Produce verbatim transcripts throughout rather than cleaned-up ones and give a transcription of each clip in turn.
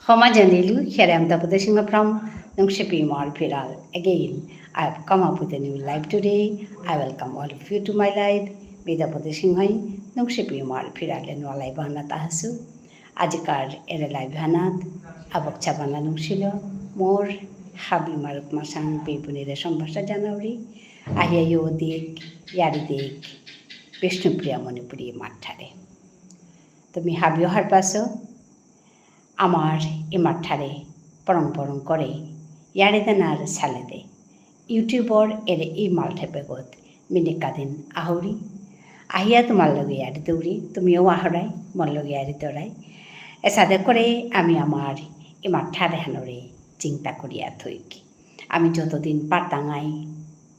হমা জানিলু, here I am Tapati Singha from Nungshipi Imar Phiral. Again, I have come up with a new live today. I welcome all of you to my live. Me Tapati সিংহই নুংশিপি ইমার ফিরালে নুয়া live হানাত আহাসু। আজিকার এরে live হানাত আবক চাবানা নুংশিল মোর হাবি মারুত মাসাং বেইবুনিরে সম্ভাষা জানাউরি। আহিয়া ইয়ো দিক, ইয়ারি দিক, বিষ্ণুপ্রিয়া মণিপুরী ইমার ঠারে। তুমি হাবিও হারপাসো, আমার ইমার ঠারে পরং পরং করে ইয়ারি দেনার সালেদে YouTubeর এরে ই মালঠেপেগত মিনিকাদিন আহুরি। আহিয়া তোমার লগে ইয়ারি দৌরি, তুমিও আহরাই, মোর লগে ইয়ারি দৌরাই। এসাদে করে আমি আমার ইমার ঠারে হানরে চিন্তা করিয়া থইকি। আমি যতদিন পারতাঙাই,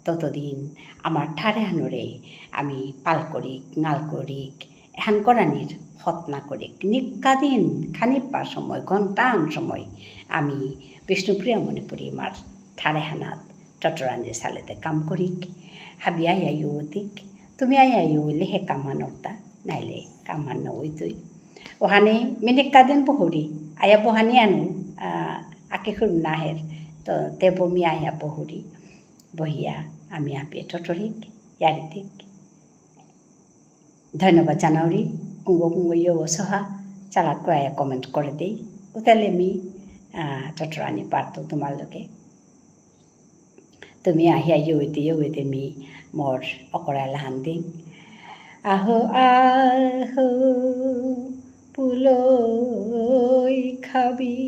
ততদিন আমার ঠারে হানরে আমি পাল করিক, নাল করিক, এহান করানির হতনা করিক। নিকা দিন খানিপা সময়, ঘন্টাহান সময় আমি বিষ্ণুপ্রিয়া মণিপুরী ইমার ঠারে হানাত টটরানি সালেতে কাম করিক। হাবি আয়া ইয়ো দিক, তুমি আয়া ইয়ো ইলে হে কামহান অরতা, নাইলে কামহান না অইতই। ওহানে মিনিকাদিন বহুরি, আয়া বহানি আনু, আ, আকে হুরুম নাহের, তো তেবো মি আয়া বহুরি। বহিয়া আমি আপে টটরিক, ইয়ারি দিক। ধন্যবাদ জানাউরি, উঙ্গ উঙ্গ ইয়ো সহা, চালাক কয়া comment করে দেই। উতালে মি, আ, টটরানি পারতো তোমার লগে। তুমি আহিয়া ইয়ো ইতে ইয়ো ইতে মি মোর অকরা লাহান দিং। আহো, আহো, পুলই খাবি।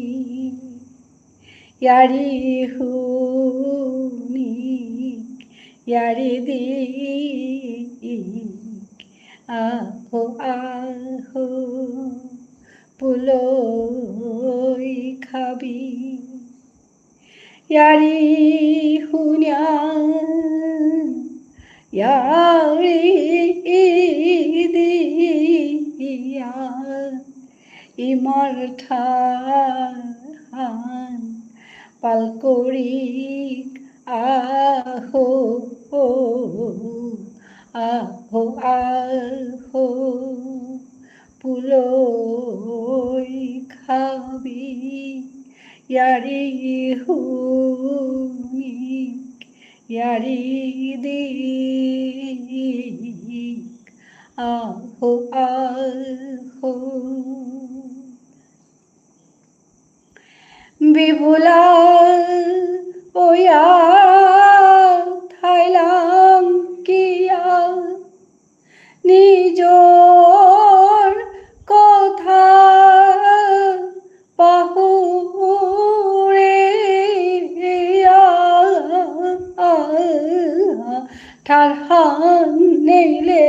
ইয়ারি হুনিক, ইয়ারি দিক, আহো, আহো, পুলই খাবি। ইয়ারি হুনিয়া, ইয়ারি দিয়া, ইমার ঠারহান পাল করিক আহো, আহো, আহো, পুলই খাবি, ইয়ারি হুনিক, ইয়ারি দিক, আহো, আহো। বিবুলা ওয়া থাইলাম কিয়া নিজর কথা পাহুরিয়া ঠারহান নেইলে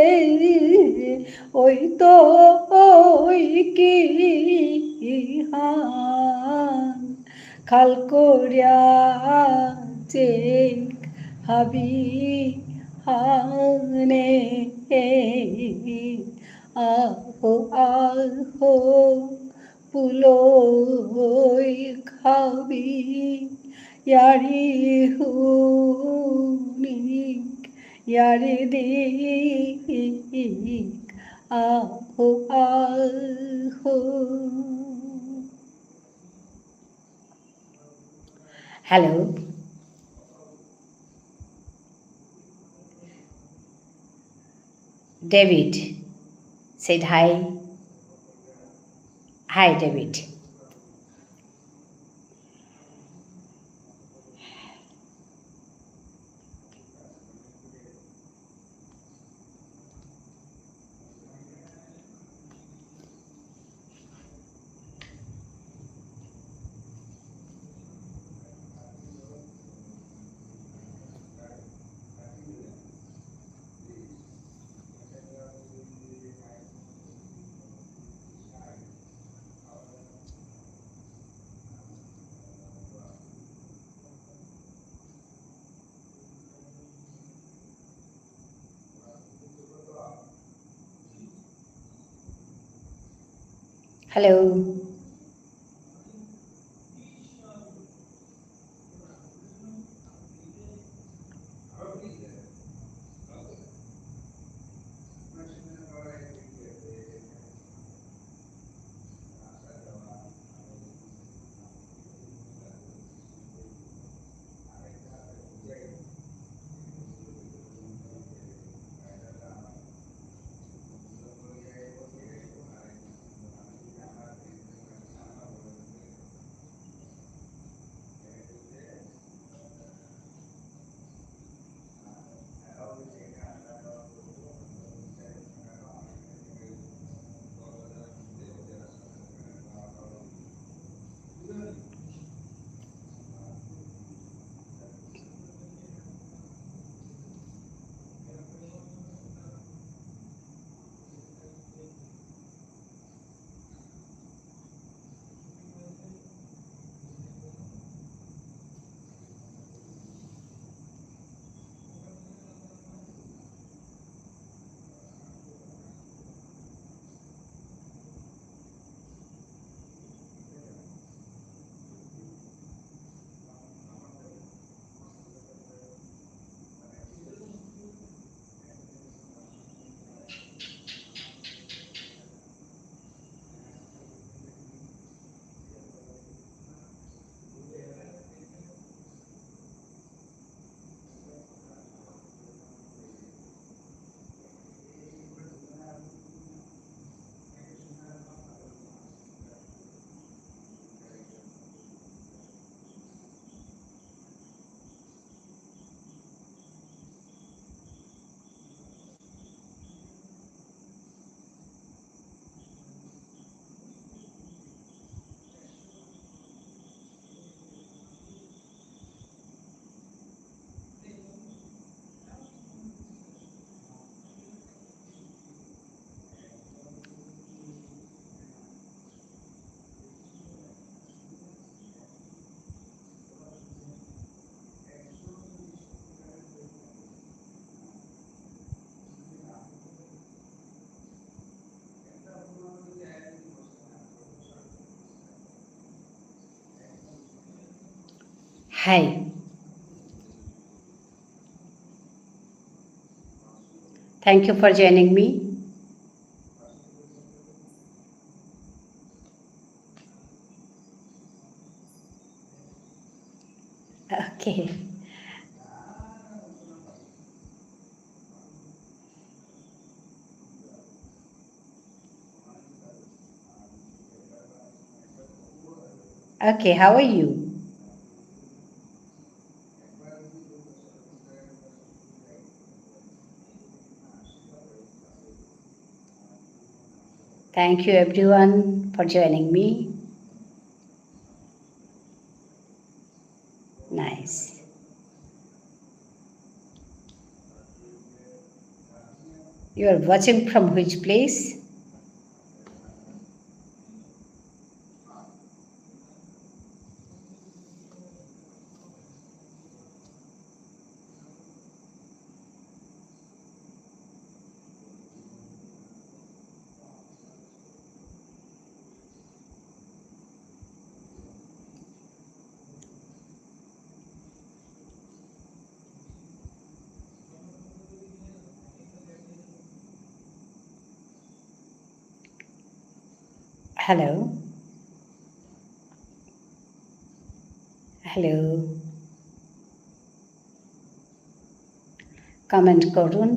অইতই কিহান। খাল করিয়া চেক হাবি হানে। আহো, আহো, পুলই খাবি, ইয়ারি হুনিক, ইয়ারি দিক, আহো, আহো। Hello. David said hi. Hi, David. Hello. Hi. Thank you for joining me. Okay. Okay, how are you? Thank you everyone for joining me. Nice. You are watching from which place? Hello? Hello? Comment করুন।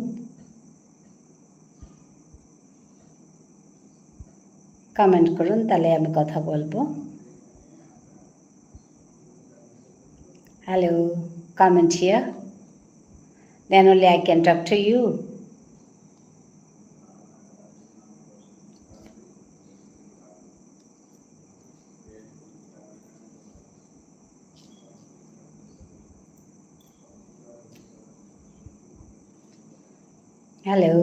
Comment করুন, তাহলে আমি কথা বলবো। Hello, comment here. Then only I can talk to you. Hello.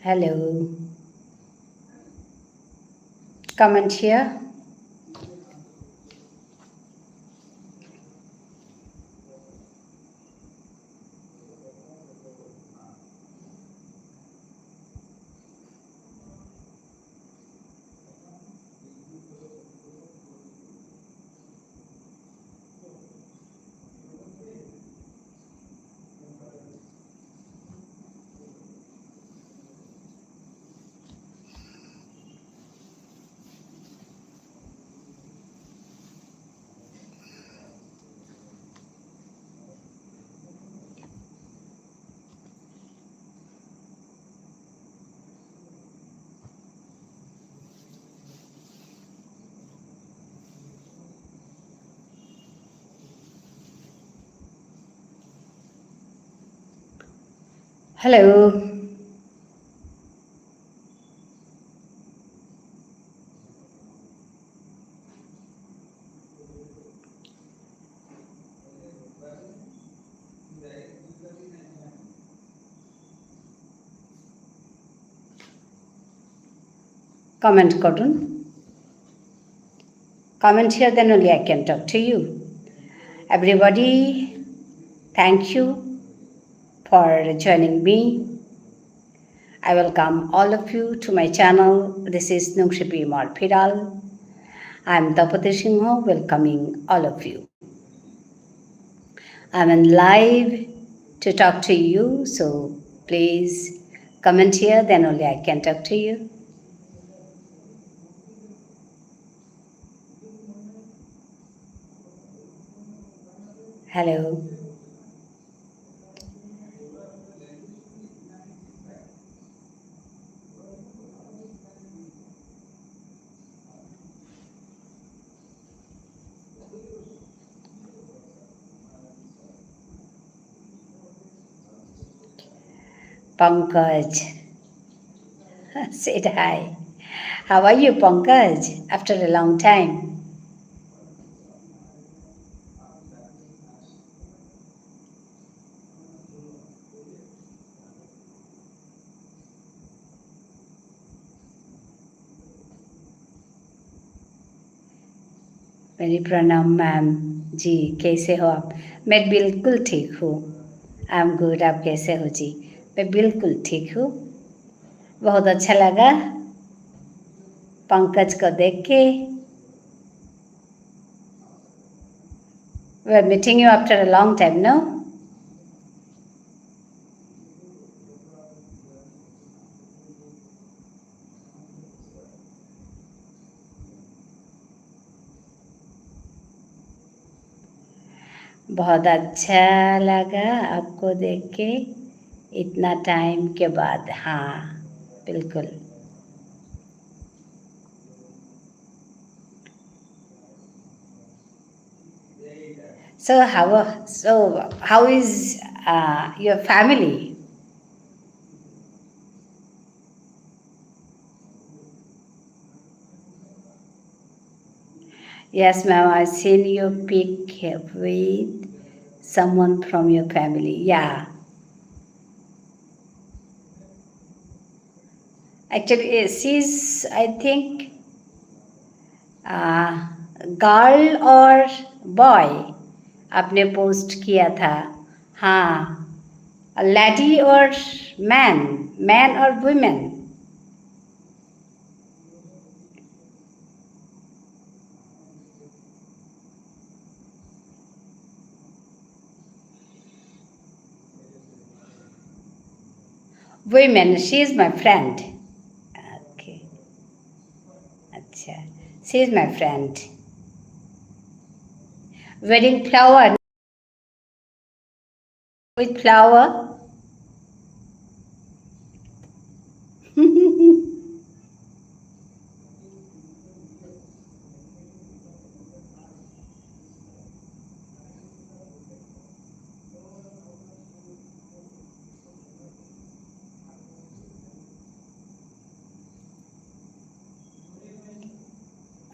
Hello. Comment here. Hello. Comment করুন. Comment here, then only I can talk to you. Everybody, thank you for joining me. I welcome all of you to my channel. This is Nungshipi Imar Phiral. I'm Tapati Singha, welcoming all of you. I'm in live to talk to you, so please comment here, then only I can talk to you. Hello. Pankaj said hi. How are you, Pankaj? After a long time. Very pranam, ma'am. जी, कैसे हो आप? मैं बिल्कुल ठीक हूँ। I am good. आप कैसे हो जी? मैं बिल्कुल ठीक हूँ। बहुत अच्छा लगा पंकज को देख के। We're meeting you after a long time, no? बहुत अच्छा लगा आपको देख के इतना टाइम के बाद। हाँ, बिल्कुल। So how, so how is, uh, your family? Yes, ma'am, I seen your pic with someone from your family. Yeah. Actually, eh, she's, I think, uh, girl or boy आपने पोस्ट किया था। हाँ, lady or man, man or women? Women, she is my friend. Okay. अच्छा, she is my friend. Wearing flower. With flower.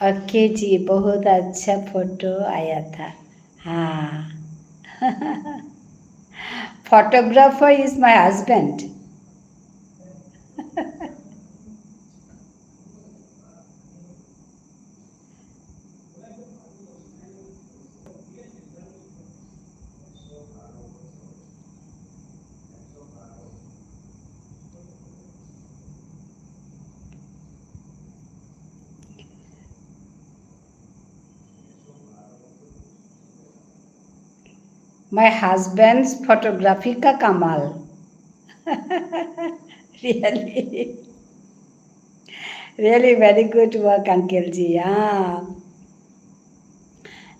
Okay जी, बहुत अच्छा फोटो आया था। हाँ। Photographer is my husband. My husband's photography का कमाल। Really, really very good work, uncle जी। हाँ।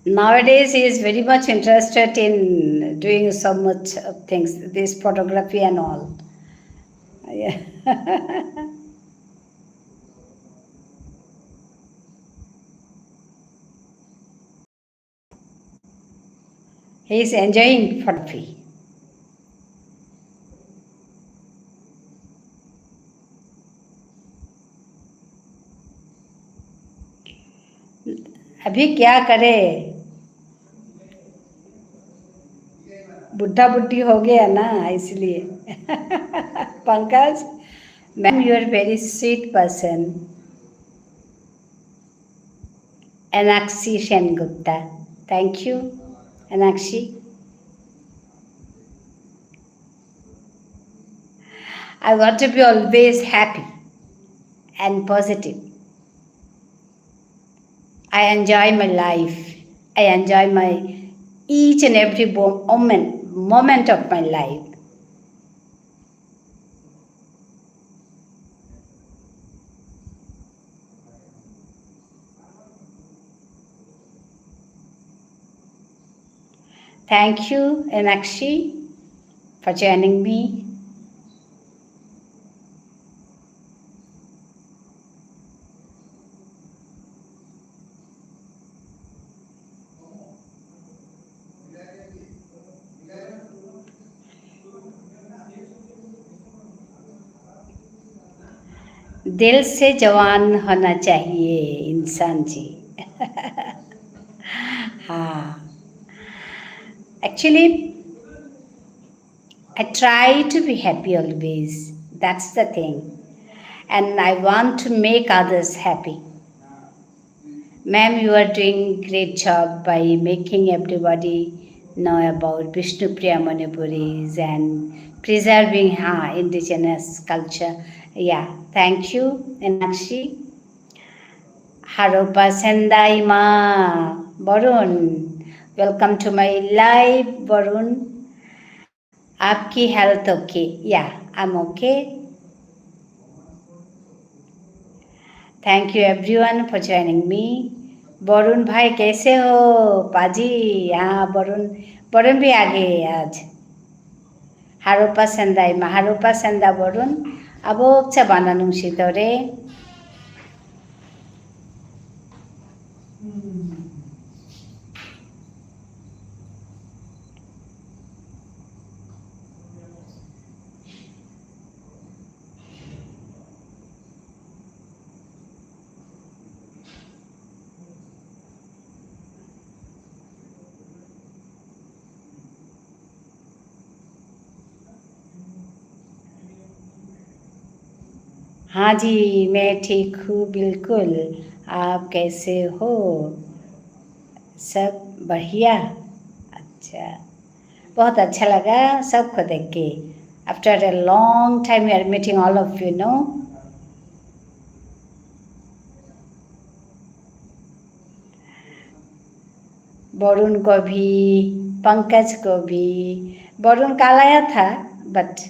Nowadays, he is very much interested in doing so much of things, this photography and all. Yeah. He is enjoying photography. अभी क्या करे, बुढ़ा बुढ़ी हो गया ना, इसलिए। Pankaj, ma'am, you are very sweet person. Enakshi Sengupta. Thank you, Enakshi. I want to be always happy and positive. I enjoy my life. I enjoy my each and every bo-, moment, moment of my life. Thank you, Enakshi, for joining me. दिल से जवान होना चाहिए इंसान जी। हाँ, actually, I try to be happy always. That's the thing. And I want to make others happy. Ma'am, you are doing great job by making everybody know about Bishnupriya Manipuris and preserving, ha, indigenous culture. Yeah, thank you, Enakshi. Haropa Sendai ma, Borun. Welcome to my live, Borun. आपकी health okay? Yeah, I'm okay. Thank you everyone for joining me. Varun ভাই, कैसे हो? पाजी, हाँ, वरुण, वरुण भी आ गए आज। Haropa Sendai ma, Haropa Senda Borun, abo cha bana nung si tore. हाँ जी, मैं ठीक हूँ, बिल्कुल। आप कैसे हो? सब बढ़िया? अच्छा, बहुत अच्छा लगा सबको देख के। After a long time, we are meeting all of you, no? Varun को भी, पंकज को भी। वरुण कल आया था, but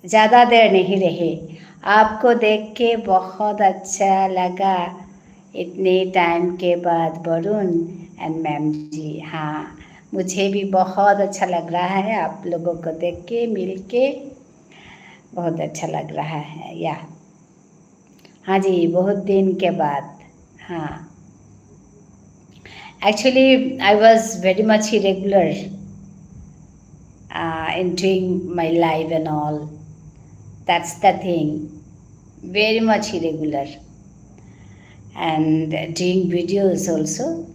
ज़्यादा देर नहीं रहे। आपको देख के बहुत अच्छा लगा इतने time के बाद, वरुण and ma'am जी। हाँ, मुझे भी बहुत अच्छा लग रहा है आप लोगों को देख के, मिल के बहुत अच्छा लग रहा है। या, हाँ जी, बहुत दिन के बाद। हाँ, actually, I was very much irregular, uh, in doing my live and all. That's the thing. Very much irregular. And doing videos also.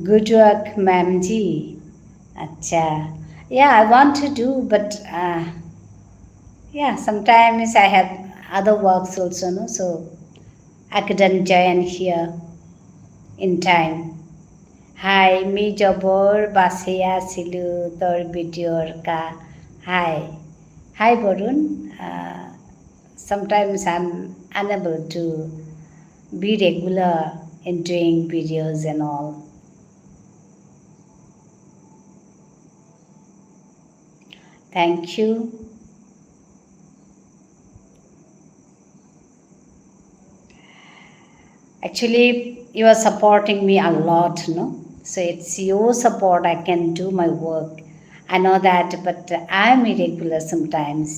Good work, ma'am ji. अच्छा, yeah, I want to do, but, uh, Yeah, sometimes I have other works also, no? So I couldn't join here in time. Hi, মি জবর বাসে আসিলু তোর ভিডিওর কা। Hi. Hi, Varun. Uh, sometimes I'm unable to be regular in doing videos and all. Thank you. Actually, you are supporting me a lot, no? So it's your support I can do my work. I know that, but I'm irregular sometimes.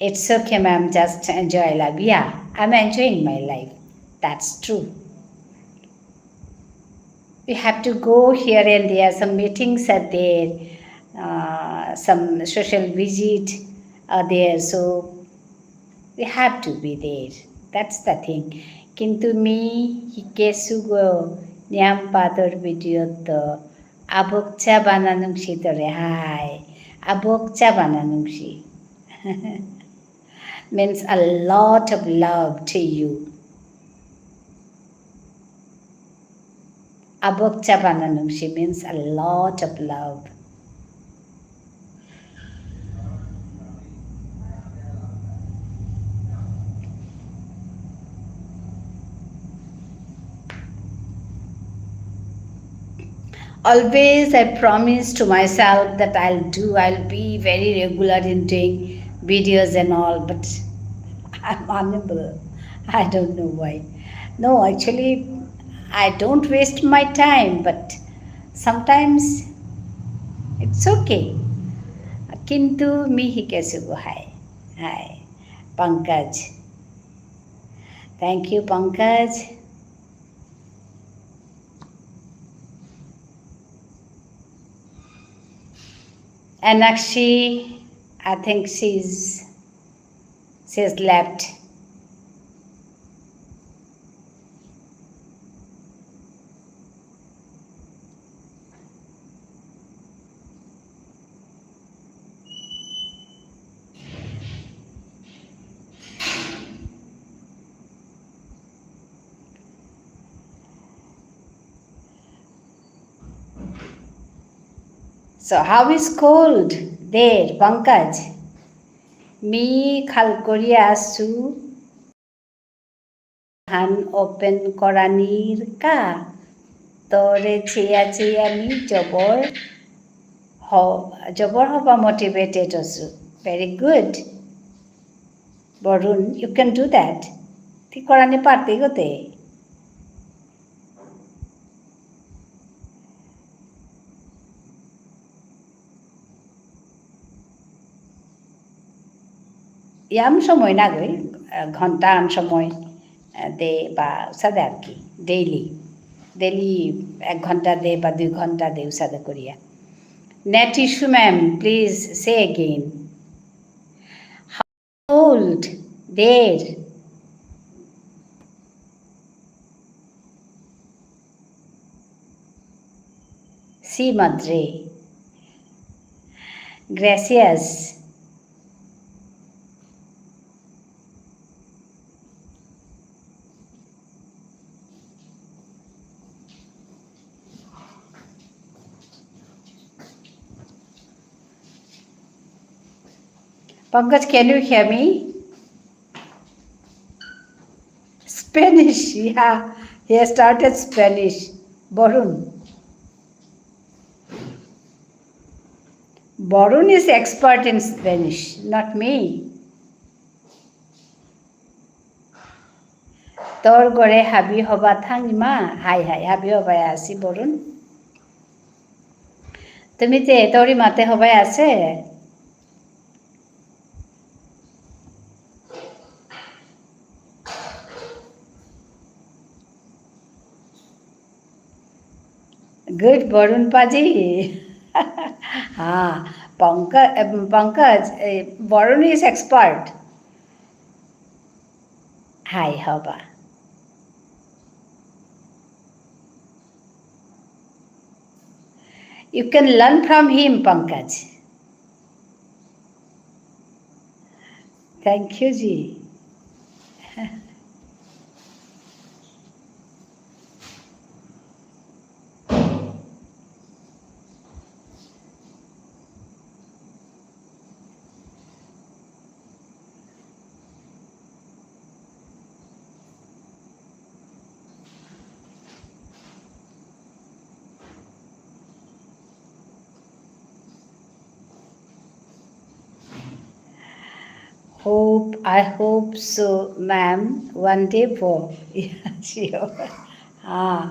It's okay, ma'am. Just enjoy life. Yeah, I'm enjoying my life. That's true. We have to go here and there. Some meetings are there, uh, some social visit are there. So we have to be there. That's the thing. কিন্তু মি হিকেসুগো নিয়াম পাদর ভিডিও তো আবকচা বানানুংসি তরে হাই। আবকচা বানানুংসি. Means a lot of love to you. Abokcha bananungshi means a lot of love. Always I promise to myself that I'll do, I'll be very regular in doing videos and all, but I'm unable. I don't know why. No, actually, I don't waste my time, but sometimes it's okay. কিন্তু মি হিকেসুগো hi, hi, Pankaj. Thank you, Pankaj. Enakshi, I think she's, she's left. So, how is cold there, Pankaj? Me খাল করিয়া আসু। হান open করানির কা। তোরে চেয়া চেয়া মি জবর হ-, জবর হবা motivated অসু। Very good. Varun, you can do that. তি করানি পারতেই গতে। ইয়াম সময় না গই, আহ, ঘন্টা আন সময়, আহ, দে বা উসাদে আর কি, daily, daily এক ঘন্টা দে বা দুই ঘন্টা দে উসাদে করিয়া। Net issue, ma'am, please say again. How cold there? Sí, madre. Gracias. Pankaj, can you hear me? Spanish, yeah. He has started Spanish. Borun. Borun is expert in Spanish, not me. তোর ঘরে হাবি হবা থাং ইমা? হাই হাই, হাবি হবাই আসি বরুণ। তুমি তে তোর ইমাতে হবাই আছে? Good, Varun Paji. हाँ, पंकज, पंकज, ए, वरुण is expert. ভাই হবা। You can learn from him, Pankaj. Thank you, G. Hope, I hope so, ma'am. One day for. Yeah, sure. Ah.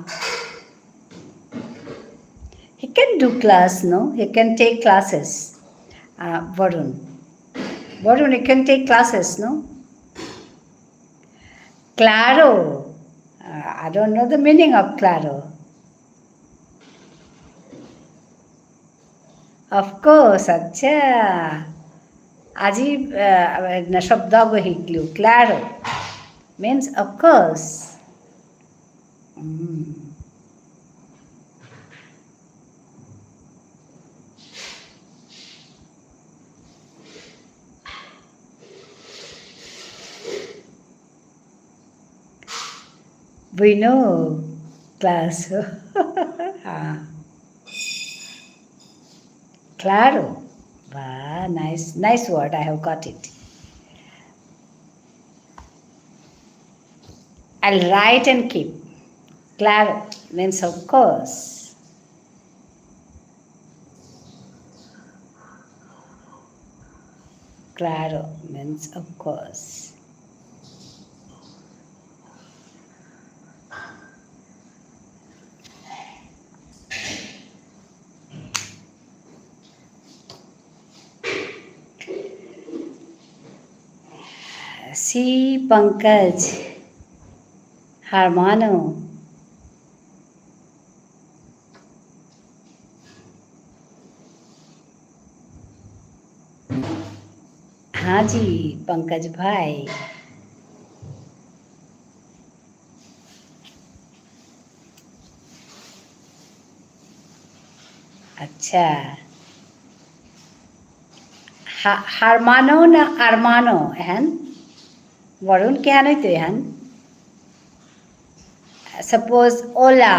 He can do class, no? He can take classes. Uh, Varun. Varun, he can take classes, no? Claro. Uh, I don't know the meaning of claro. Of course, আচ্ছা। আজি, আহ, না শব্দ আগ শিকলু, claro means of course। Um. Bueno, claro. Ah. Claro. Wow, nice, nice word. I have got it. I'll write and keep. Claro means of course. Claro means of course. Sí, Pankaj. Hermano. हाँ जी, पंकज भाई। আচ্ছা। হা-, hermano না hermano, এহান? বরুণ, কিহান হইতো এহান? Suppose, hola,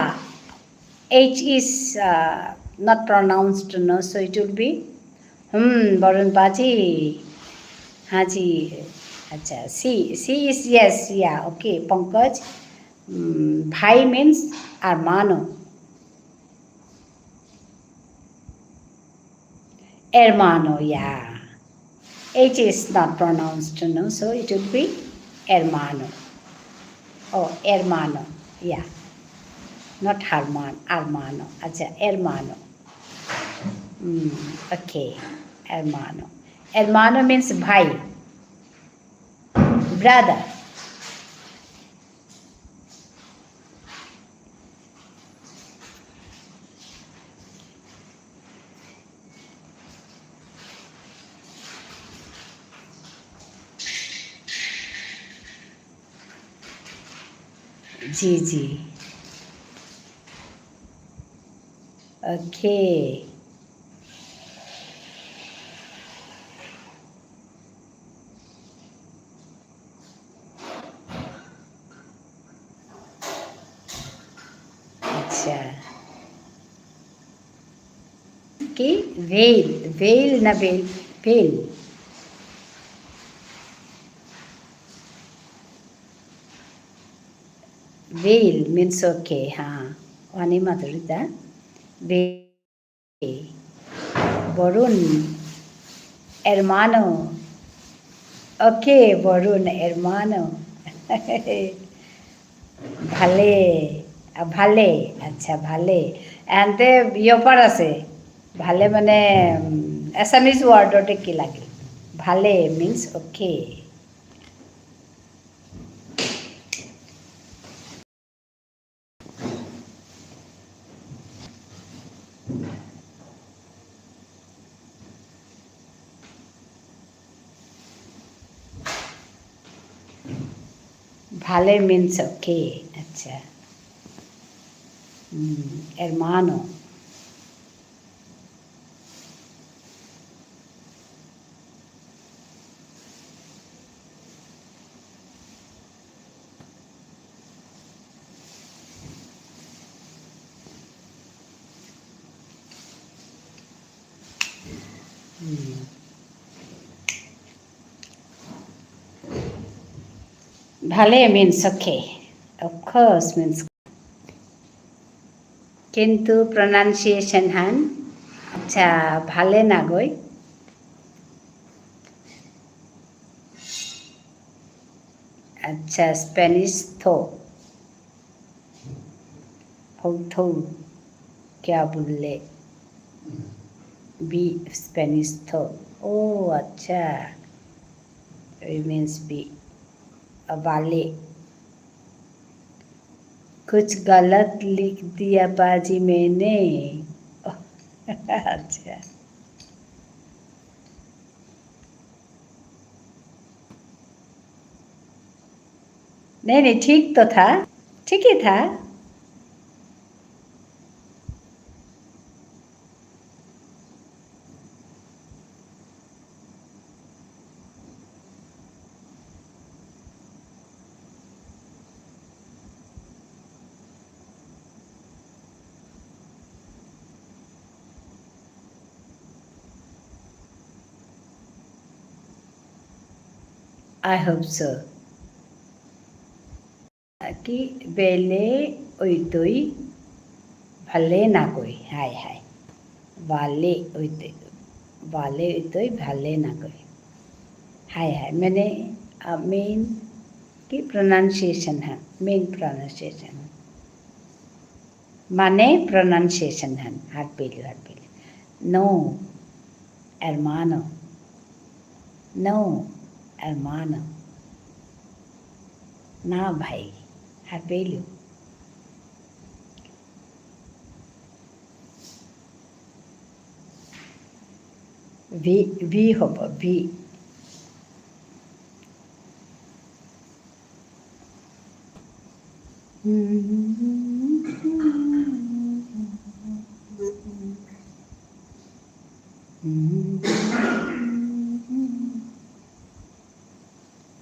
H is, uh, not pronounced, no? So it would be, hmm, Varun বাজি। हाँ जी। আচ্ছা, C, C is yes, yeah, okay, Pankaj. উম, ভাই means hermano। Hermano, yeah. H is not pronounced, no? So it would be hermano. Oh, hermano, yeah. Not herman, hermano. আচ্ছা, hermano. Mm, okay, hermano. Hermano means ভাই, brother. জি, জি। Okay. আচ্ছা। কি? Veil, veil না veil? Veil. Veil means okay, হ্যাঁ। ওয়ানি মাধুরিতা। ভেইল। Varun, hermano. Okay, Varun, hermano. ভালে, আ, ভালে, আচ্ছা, ভালে। এহানতে ইয়পার আছে। ভালে মানে, উম, Assamese word অতে কি লাগে? ভালে means okay. ভালে means okay. আচ্ছা। হুম, hermano. হুম। ভালে means okay. Of course means কিন্তু pronunciation হান, আচ্ছা, ভালে নাগই। আচ্ছা, Spanish থো। হৌ থৌ, क्या बोले? বি Spanish থো। ও, আচ্ছা। It means বি। ভালে। कुछ गलत लिख दिया बाजी मैंने। আচ্ছা। नहीं, नहीं, ठीक तो था। ठीक ही था। I hope so. কি বেলে ওইতই ভালে নাগই, হাই হাই। ভালে ওইতই, ভালে ওইতই ভালে নাগই। হাই হাই, মানে, আ, main কি pronunciation হান, main pronunciation হান। মানে pronunciation হান, হারপেলু, হারপেলু। No, hermano. No, hermano. না ভাই, হারপেলু। ভি, ভি হব, ভি।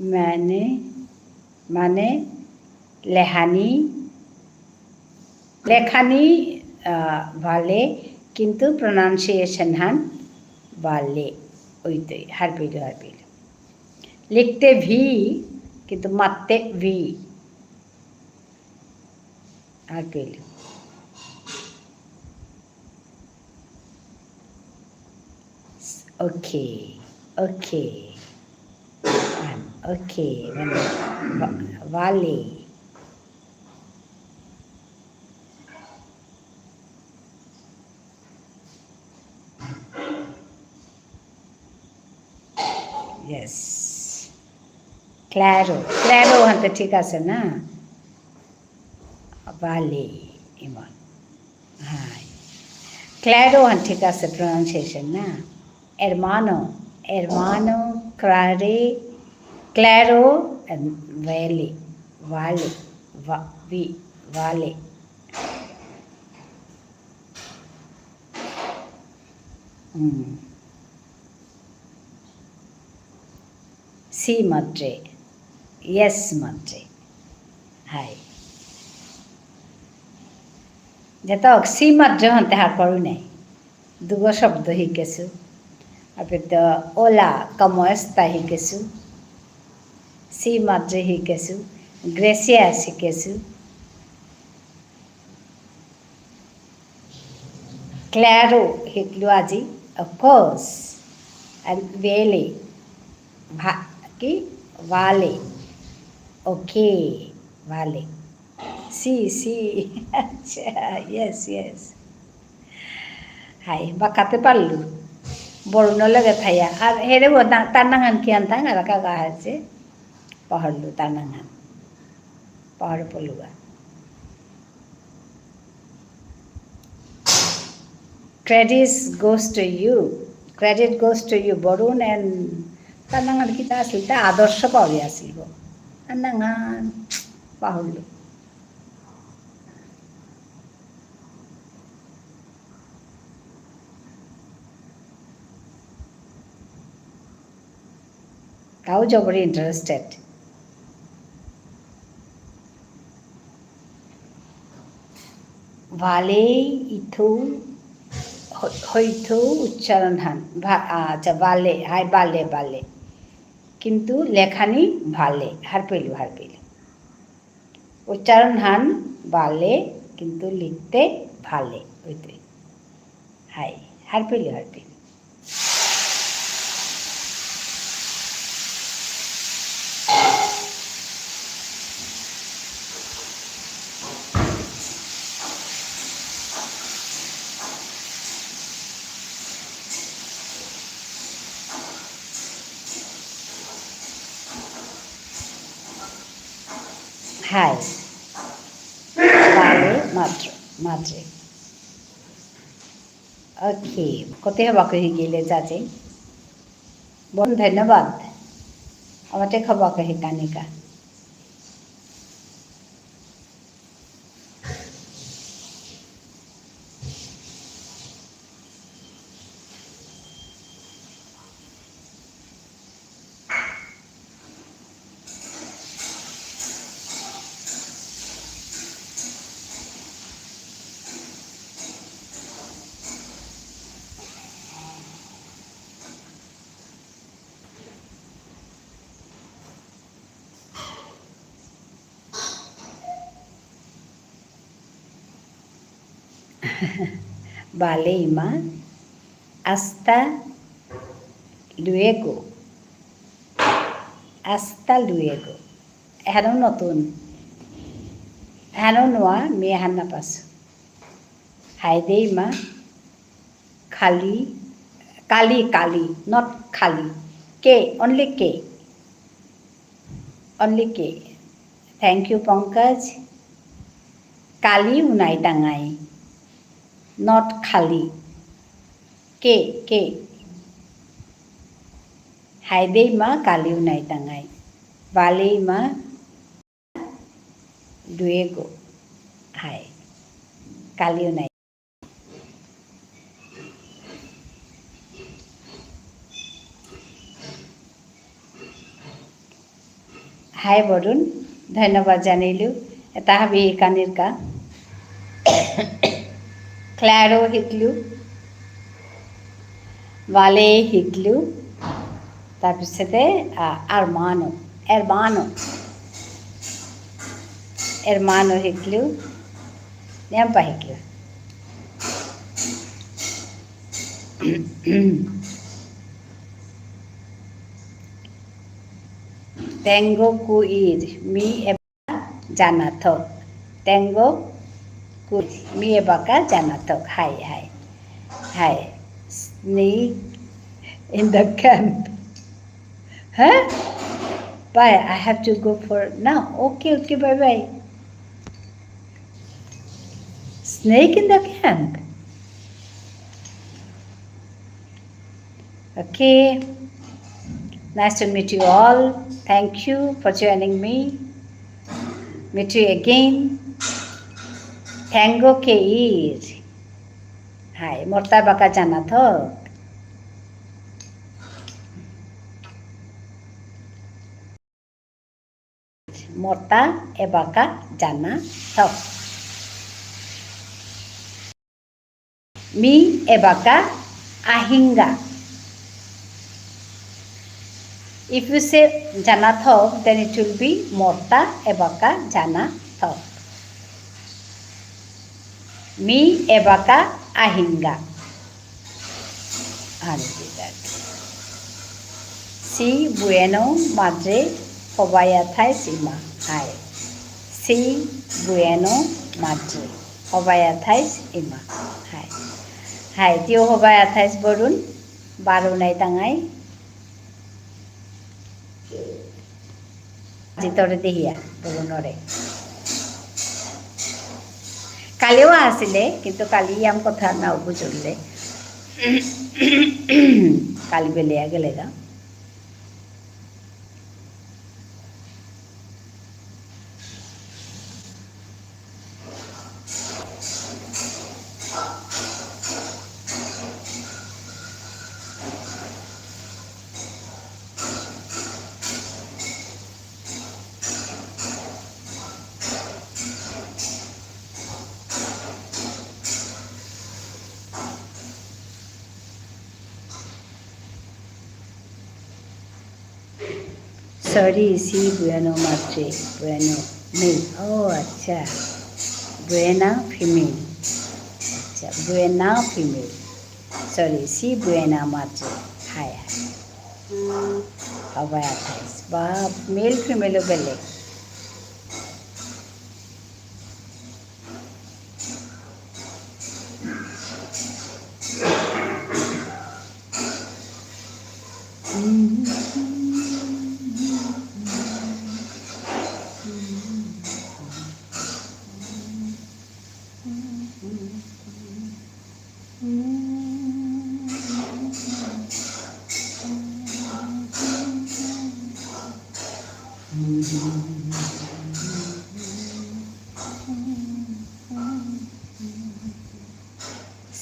মানে, মানে লেহানি, লেখানি, আহ, ভালে, কিন্তু pronunciation হান ভালে ওইতই, হারপেলু, হারপেলু। লিখতে ভি, কিন্তু মাততে ভি। হারপেলু। Okay, okay. Um, okay, মানে, ভা-, ভালে। Yes. Claro, claro, হাতে ঠিক আছে না? ভালে, ইমন। হাই। Claro হান ঠিক আছে pronunciation না? Hermano, hermano, claro, claro, and vale, vale, va-, vi-, vale. হুম। Sí, madre. Yes, madre. হাই। যেটা অক, sí, madre হতে হার পারু নাই। দুগো শব্দ শিকেছো। আপনি তো hola, ¿cómo está শিকেছো। Sí, madre শিকেছো। Gracias শিকেছো। Claro, শিকলো আজি, of course. And vale, ভা-, কি? Vale. Okay, vale. Sí, sí. আচ্ছা, yes, yes. হাই, বাকাতে পারলু। বরুণ লগে থাইয়া। আর হেরে ও না-, তার নাঙহান কি আনতাম, আর কাকা আছে। পাহরলু তার নাঙহান। পাহরে পড়লুগা। Credit goes to you. Credit goes to you. Varun and তার নাঙহান কিতা আছিল? তা আদর্শ পাউরি আছিল গো। তার নাঙহান পাহুরলু। তাও জবরে interested। ভালে ইথু হ-, হইথু উচ্চারণ হান। ভা-, আচ্ছা, ভালে, হাই, ভালে, ভালে। কিন্তু লেখানি ভালে, হারপেলু, হারপেলু। উচ্চারণ হান ভালে, কিন্তু লিখতে ভালে, ওইটাই। হাই, হারপেলু, হারপেলু। হাই। বারে মাত্র, মাত্রে। ওকে, কতে হবা কহি গেলে যাতে। বড় ধন্যবাদ। আমাতে খবা কহি কানিকা। Vale, ইমা। Hasta luego. Hasta luego. এহানও নতুন। এহানও নোয়া, মি এহান না পাসু। হাই দে ইমা। খালি, কালি, কালি, not খালি। K, only K. Only K. Thank you, Pankaj. কালি উনাই তাঙাই। Not খালি। K, K. হাই দে ইমা, কালি উনাই তাঙাই। Vale, ইমা। Luego. হাই। কালি উনাই। হাই বরুণ, ধন্যবাদ জানিলু। এতা হাবি কানির কা। Claro হিকলু। Vale হিকলু। তাৰপিছতে, আ, hermano, hermano। Hermano হিকলু। নিয়ামপা হিকলু। Tengo que ir, মি এবাকা যানা থক। Tengo que ir, মি এবাকা যানা থক। হাই, হাই। হাই। Snake in the camp. হা? Bye, I have to go for now. Okay, okay, bye bye. Snake in the camp. Okay. Nice to meet you all. Thank you for joining me. Meet you again. Tengo que ir. হাই, মোরতা এবাকা যানা থক। মোরতা এবাকা যানা থক। মি এবাকা আহিঙ্গা। If you say যানা থক, then it will be মোরতা এবাকা যানা থক। মি এবাকা আহিঙ্গা। আনজিদাক। Sí, bueno, madre, হবায়া থাইস ইমা। হাই। Sí, bueno, madre, হবায়া থাইস ইমা। হাই। হাই, তিও হবায়া থাইস বরুণ, বারো নাই তাঙাই। আজি তরে দেহিয়া, বলুনরে। কালিও আসিলে, কিন্তু কালি ইয়াম কথা না বুঝলে। কালি বেলিয়া গেলেগা। Sorry, si bueno মাত্রে, bueno male. ও আচ্ছা, buena female. আচ্ছা, buena female. Sorry, si buena মাত্রে. হাই, হাই. হবায়া থাইস. বা, male female বেলেগ.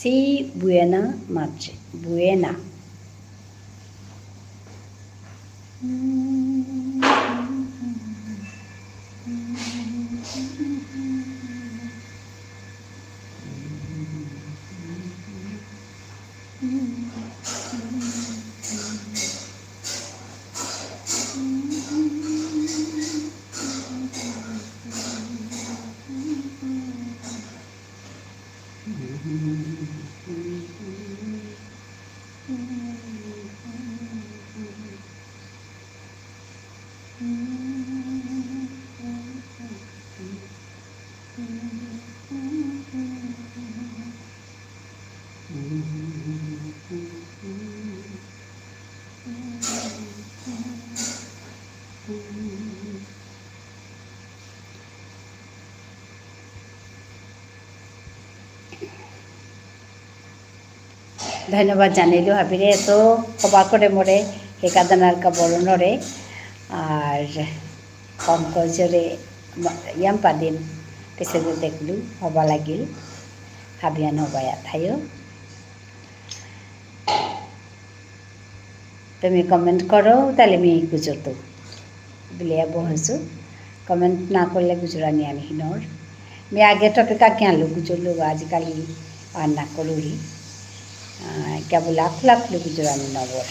Si buena মাত্রে, buena. ধন্যবাদ জানাইলু হাবিরে, তো ক্ষমা করে মোরে, একাদানার কা বরণরে, আর কম কজরে ম-, ইয়াম পাদিন পিছেদে দেখলু, হবা লাগিল, হাবিয়ান হবায়া থাইও। তুমি comment করো, তাহলে মি গুজরতু। বুলিয়া বহসু। Comment না করলে গুজরানি আনি হিনর। মি আগে topic আগে আনলু গুজরলু, আজিকালি আর না করুরি। আহ, কেবল আখলু আখলু গুজরানি নবর।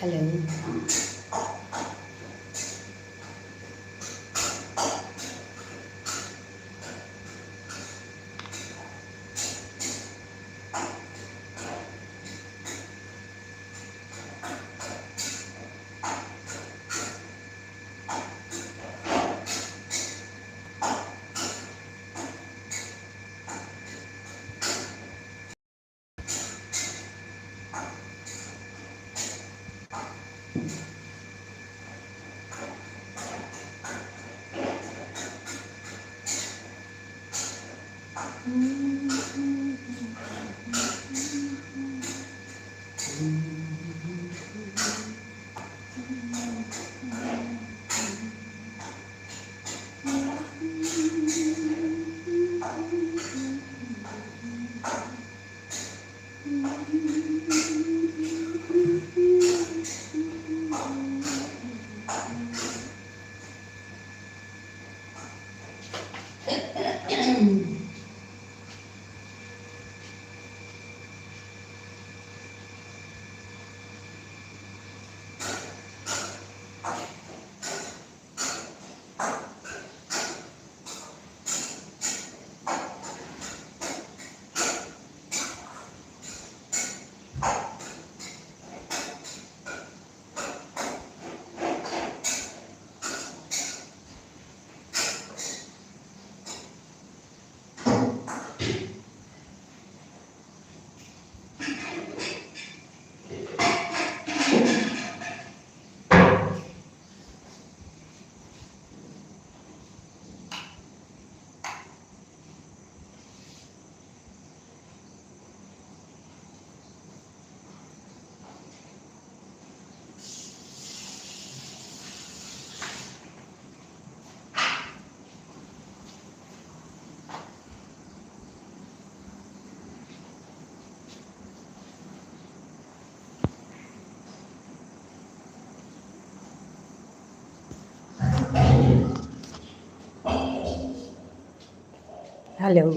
Hello. Hello.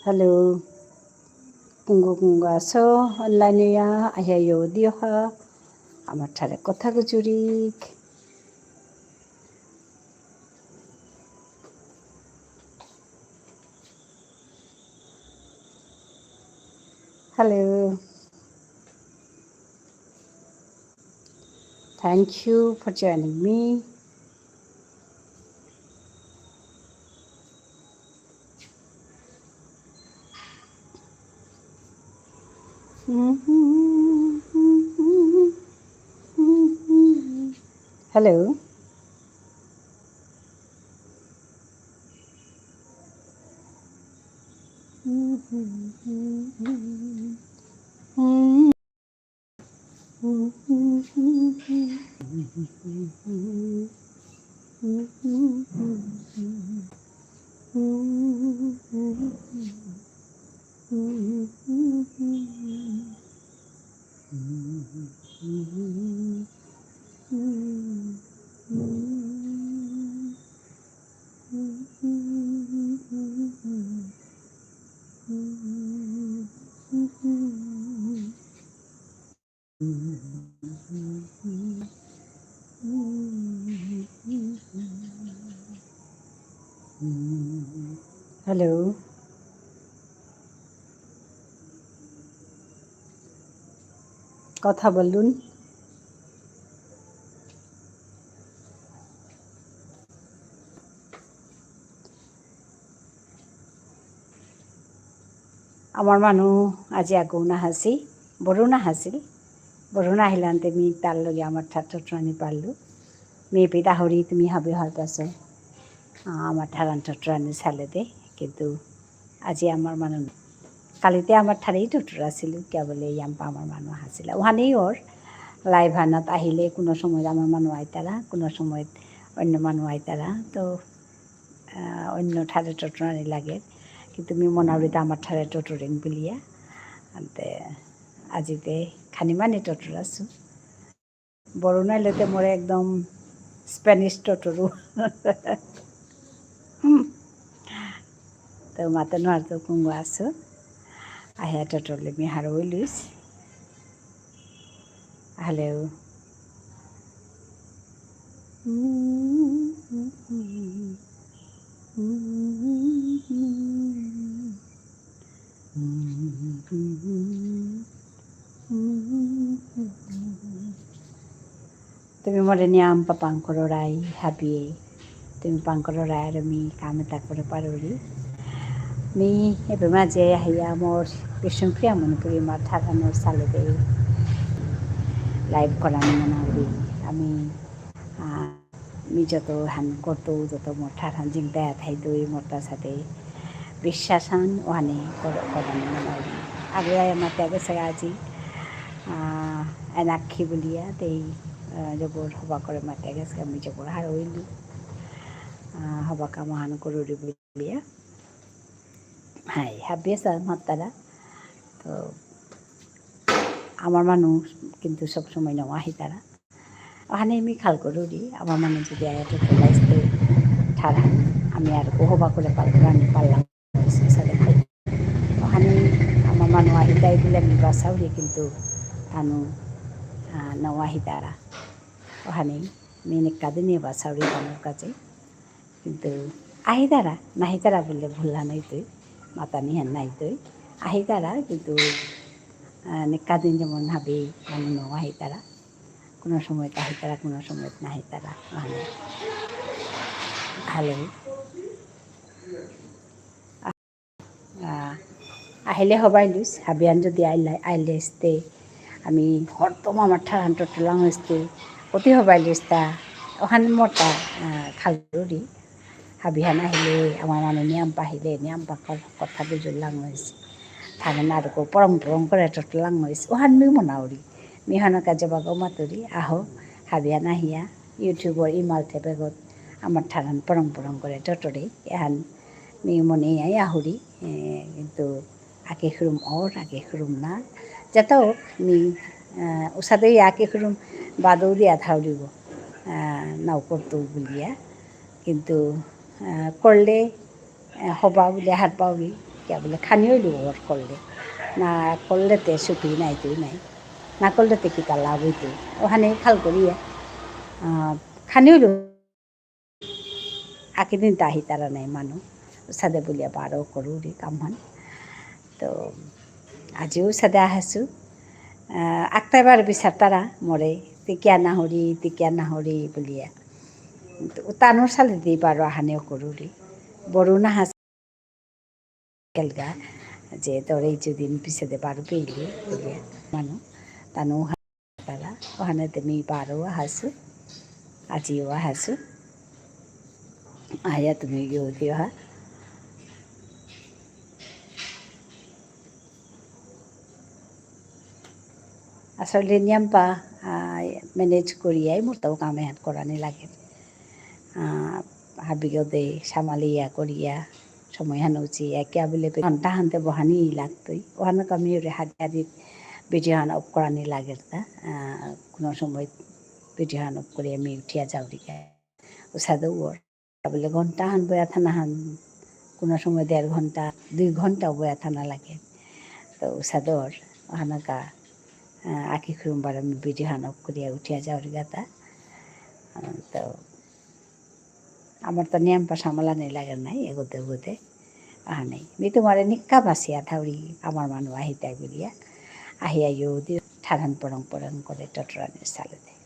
Hello. কুঙগ কুঙগ আসো, online ইয়া, আহিয়া য়ৌ দিয়ো হা। আমার ঠারে কথা গুজুরিক। Hello. Thank you for joining me. Hello. Hello. কথা বলুন। আমার মানু আজি আগৌ নাহাসি, বড়ো নাহাসিল। বড়ো নাহিলান্তে মি তার লগে আমার ঠার টটরানি পারলু। মি পিতা হরি তুমি হাবি হার পাসো। আ, আমার ঠারান টটরানি সালে দে। কিন্তু আজি আমার মানু, কালিতে আমার ঠারেই টটরাসিলু, কিয়া বুলে ইয়াম্পা আমার মানু আহাসিলা। ওহানেই ওর live হানাত আহিলে কোনো সময় আমার মানু আইতারা, কোনো সময় অন্য মানু আইতারা। তো আহ, অন্য ঠারে টটরানি লাগে। কিন্তু মি মনাউরিতা আমার ঠারে টটরিং বুলিয়া। আনতে আজিতে খানি মানি টটরাসু। বড়ো নাইলেতে মোরে একদম Spanish টটরু। হুম। তো মাতে নোয়ার তো কুঙ্গ আসু। আহিয়া টটরলে মি হারৌ ইলুস। Hello. তুমি মোরে নিয়াম পাপাং করো রাই হাবিয়ে। তুমি পাংকররায় আর মি কাম এতা করে পারুরি। মি এবে মাঝে আহিয়া মোর বিষ্ণুপ্রিয়া মণিপুরী মার ঠারহানর সালেদে live করানি মনাউরি। আমি, আহ, মি যত হান করতৌ, যত মোর ঠারহান জিংতা থাইতই মোরতা সাথে বিশ্বাসহান ওহানে কর-, করানি মনাউরি। আগে আমার ত্যাগে সে আজি, আহ, এনাক্ষী বুলিয়া তেই, আহ, জবর হবা করে মাতে গেছে, আমি জবর হারৌ ইলু। আহ, হবা কাম আহান করুরি বুলিয়া। হাই, হাবিয়ে সা মাতারা। তো, আমার মানু কিন্তু সব সময় নাও আহিতারা। ওহানে মি খাল করুরি, আমার মানু যদি আয়া তো লাইস্তে ঠারহান, আমি আর কো হবা করে পারবো, আমি পারলাম। ওহানে আমার মানু আহিতাই বুলে মি বাসাউরি কিন্তু তানু, আহ, নাও আহিতারা। ওহানে মি নিকাদিনে বাসাউরি তানুর কাছে। কিন্তু আহিতারা, নাহিতারা বুলে ভুল নাইতই, মাতানিহান নাইতই। আহিতারা কিন্তু, আহ, নিকাদিন যেমন হাবি মানু নাও আহিতারা। কোনো সময় আহিতারা, কোনো সময় নাহিতারা। ওহানে। Hello. আহ, আহিলে হবা ইলুস, হাবিহান যদি আইলে, আইলে ইস্তে, আমি হরদম আমার ঠারহান টটলাং ইস্তে, অতি হবা ইলুস তা, ওহান মোরতা, আহ, খাল করুরি। হাবিহান আহিলে, আমার মানু নিয়াম পা আহিলে, নিয়াম পা ক-, কথা বুজুরলাং ইস। ঠারহান আরকো পরং পরং করে টটলাং ইস। ওহান মি মনাউরি। মি হানকা জবাগো মাতুরি, আহো, হাবিহান আহিয়া, YouTube র ইমাল তে বেগত, আমার ঠারহান পরং পরং করে টটরে, এহান মি মনে আই আহুরি, এ, কিন্তু আকে হুরুম অর, আকে হুরুম না। যেতা হোক, মি, আহ, উসাদে আকে হুরুম বাদৌ দিয়া থাউরিব, আহ, নাও করতৌ বুলিয়া। কিন্তু, আহ, করলে, আহ, হবা বুলিয়া হার পাউরি, কিয়া বুলে খানি হইল অর করলে। না করলে তে সুপি নাই তুই নাই। না করলে তে কিতা লাভ হইতই। ওহানে খাল করিয়া, আহ, খানি হইল আকেদিন তা আহিতারা নাই মানু, উসাদে বুলিয়া বারো করুরি কামহান। তো, আজিও উসাদে আহাসু। আহ, আকতাই বারো বিচারতারা মোরে, তি কিয়া না হরি, তি কিয়া না হরি বুলিয়া। তো, তানুর সালে দি বারো আহানেও করুরি। বড়ো না হাস- গেলগা, যে তোরে ইচুদিন পিছেদে বারো পেইলি, বুলিয়া। মানু, তানু হা-, তারা, ওহানে তে মি বারো আহাসু, আজিও আহাসু। আয়া তুমি গিয়ে দিও হা। আসলে নিয়াম পা, আহ, manage করিয়াই মোরতাও কাম এহান করানি লাগে। আহ, হাবিগদে সামালিয়া করিয়া, সময় হান উচিয়া, কিয়া বুলে পে ঘন্টা হানতে বহানি লাগতই। ওহানো কামি ওরে হাদি হাদি video হান off করানি লাগে তা। আহ, কোনো সময় video হান off করিয়া মি উঠিয়া যাওরিগা। উসাদে ওর। বুলে ঘন্টা হান বয়া থানা হান, কোনো সময় দেড় ঘন্টা, দুই ঘন্টা বয়া থানা লাগে। তো উসাদে ওর, ওহানকা, আহ, আকি খুরুম বারো মি video হান off করিয়া উঠিয়া যাওরিগা তা। আহ, তো আমার তো নিয়ম পা সামলানি লাগে নাই, এগোতে এগোতে। আহা নেই। মি তোমারে নিকা বাসিয়া থাউরি আমার মানু আহিতা বুলিয়া। আহিয়া ইয়ো দি ঠারহান পরং পরং করে টটরানি সালেদে।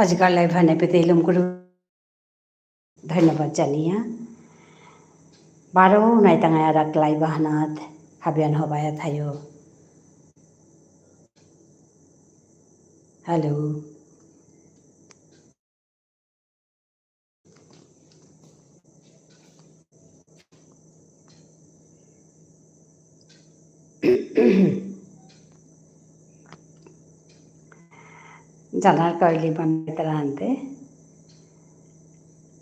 আজিকার live হানে পেতে ইলম করু। ধন্যবাদ জানিয়া। বারো নাই তাঙায় আরাক live আহানাত হাবিয়ান হবায়া থায়ো। Hello। জানার কাইলি বানাইতারা আনতে।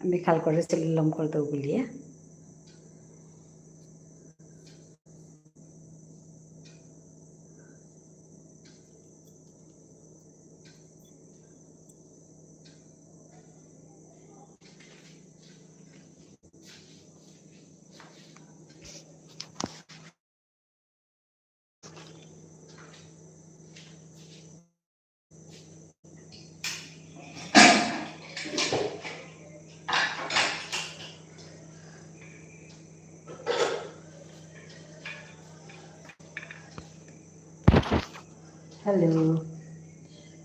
আমি খাল করে সিলম করে দেবো বলিয়া। Hello.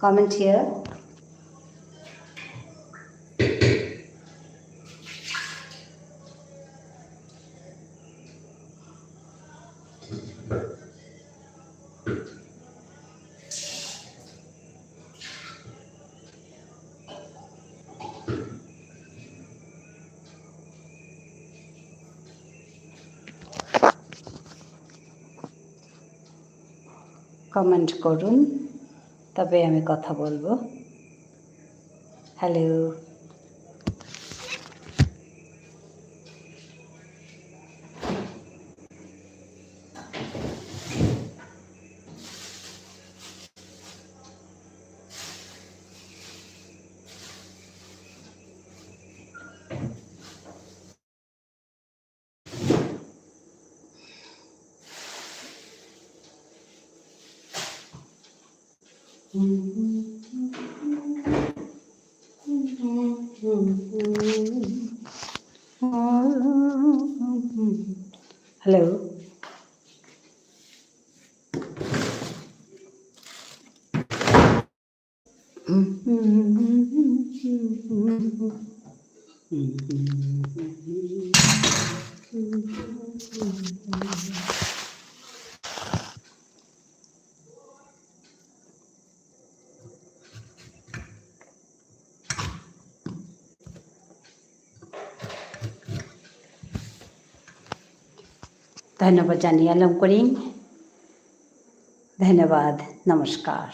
Comment here. Comment করুন, তবে আমি কথা বলবো। Hello। Hello. ধন্যবাদ জানিয়ালাম করিম। ধন্যবাদ, নমস্কার।